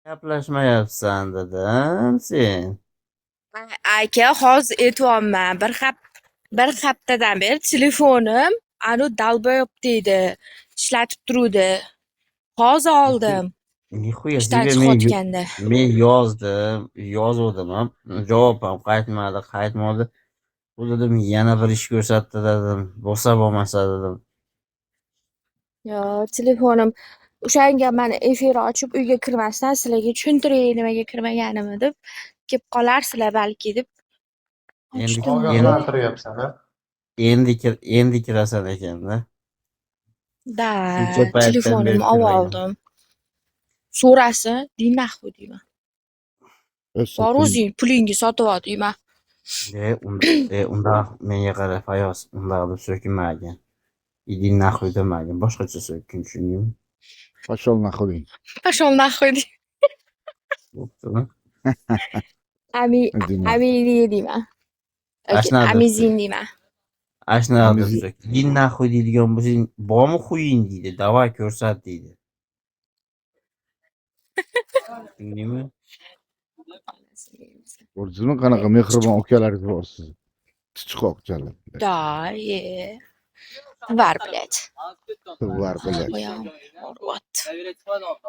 Gaplashmayapsan dedim sen. Aka, hozir aytyapman. Bir haftadan beri telefonim anu долбоёб deydi. Ishlatib turuvdi. Hozir oldim. Нихуя Ishdan себе, men chiqayotganda. Men yozdim, yozuvdim ham, javob ham qaytmadi, qaytmadi. Bu dedim, yana bir ish ko'rsatdi dedim. Bo'lsa bo'lmasa dedim. Yo, telefonim o'shanga mana efir ochib uyga kirmasdan sizlarga tushuntiray nimaga kirmaganimni deb kelib qolarsizlar balki deb Endi ochdim. Ogohlantiryapsan, a? Endi kirasan ekanda. Да, Shuncha paytdan beri telefonimni olib kirmagan. Oldim. So'rasin, иди нахуй deyman. Bor, o'zing pulingga sotib ol deyman. E, unda menga qara, Fayoz, undaq deb so'kinmagin. Иди нахуй demagin, boshqacha so'kkin, tushundingmi? Пошёл нахуй deng. Пошёл нахуй dey. Bo'ptimi? Ami Иди нахуй. Amini deyman. Ana shunaqa deb Amazing deyman. Ana shunaqa deb Amazing. So'k. Иди нахуй deydigan bo'lsang, bormi xuying deydi, давай ko'rsat deydi. Tushundingmi? Ko'rdingizmi, qanaqa mehribon ukalaringiz bor sizni? Tichqoqchalar. Да, е. Var, блядь. Var, блядь. Oyog'im og'riyapti.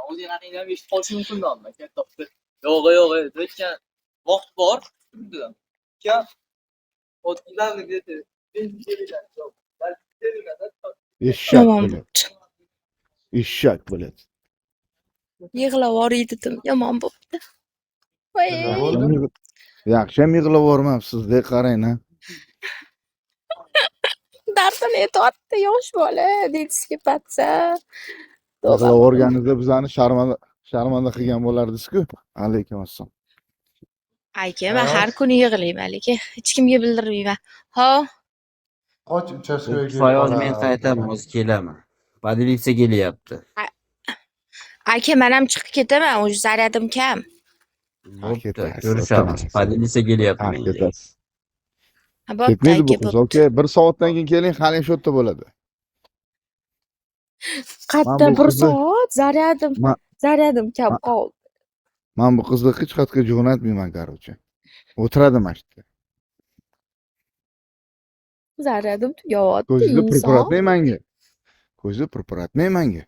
O'zing haqingda ham eshitib qolishi mumkin deyapman. Katta. Yo'q, yo'q, lekin vaqt bor. Dedim. O'tkazamiz где-то. Eshak, Yomon блядь. bo'pti. Eshak, блядь. Yig'lab yuboray dedim, yomon bo'pti. Voy. Nima bo'ldi? Yaxshiyam yig'lab yubormabsiz-da, qarang a. Dardini aytyapti yosh bola, детский пацан. Tavba. Yig'lab yuborganingizda bizani sharmanda qilgan bo'lardingiz-ku. Alaykum assalom. Aka, men har kuni yig'layman, lekin hech kimga bildirmayman. Ho, Qoch uchastkoyga. Fayoz, men qaytaman, hozir kelaman. Поделиться kelyapti. Aka, men ham chiqib ketaman, уже zaryadim kam. Bo'pti, Ketasiz, ko'rishamiz. o'tirasiz. Поделиться kelyapti Ha, menga. ketasiz. Ha, bo'pti, Ketmaydi bu aka, qiz. Bo'pti. Aka, bir soatdan keyin keling, hali shu yerda bo'ladi. Qayerda Bu bir qizni soat zaryadim, zaryadim kam qoldi. Man bu qizni hech qayerga jo'natmayman, короче. O'tiradi mana shu yerda. Zaryadim tugayapti, Ko'zingizni inson. pirpiratmang manga. Ko'zingizni pirpiratmang manga.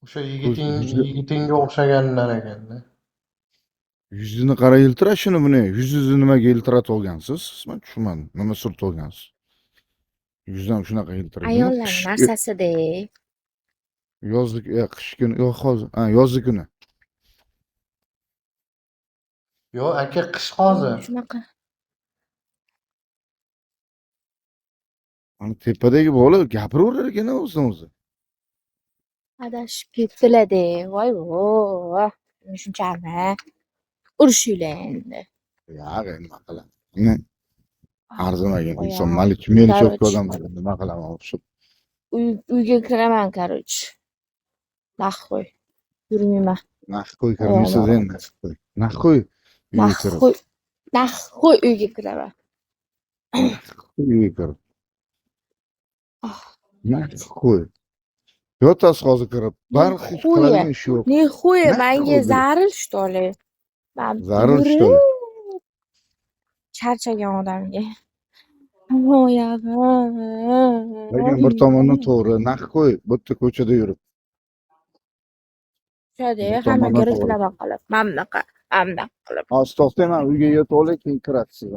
O'sha yigitingga o'xshaganlar ekanda. Yuzini qara, yiltirashini buni. Yuzingizni nimaga yiltiratib olgansiz? Siz, men tushunmadim. Nima surtib olgansiz? Yuzdan shunaqa yiltiraydimi? Ayollar Qish narsasida. Yozlik, qish kuni, yo'q hozir, ha, yozgi kuni. Yo'q, aka, qish hozir. Shunaqa. Mana tepadagi bola gapiraverar ekan o'zidan o'zi. Adashib ketdilar-de. Voy vo. Shunchami? Urushinglar endi. Yo'q, nima qilaman? Men arzimagan inson, Oyog'im. malik, meni cho'pga Короче. odam nima qilaman o'xshab. Uyga kiraman, короче. Нахуй. Yurmayman. Нахуй kirmaysiz Oyog'im endi. Нахуй. Нахуй uyga kirib. Нахуй. Нахуй uyga kiraman. Нахуй uyga kirib. Ah. Нахуй. Yotasiz hozir kirib. Baribir hech Нихуя. qiladigan ish yo'q. Нихуя, Нахуй, manga блядь. зарыл, что ли? Man Зарыл, что ли? yurib charchagan odamga. Oyog'im. Lekin bir tomondan to'g'ri, нахуй bu yerda ko'chada yurib. Tushadi, Bir hammaga tomondan to'g'ri. Reklama qilib, mana bunaqa, mana bunaqa qilib. Hozir to'xtayman, uyga yetib olay, keyin kirasiz.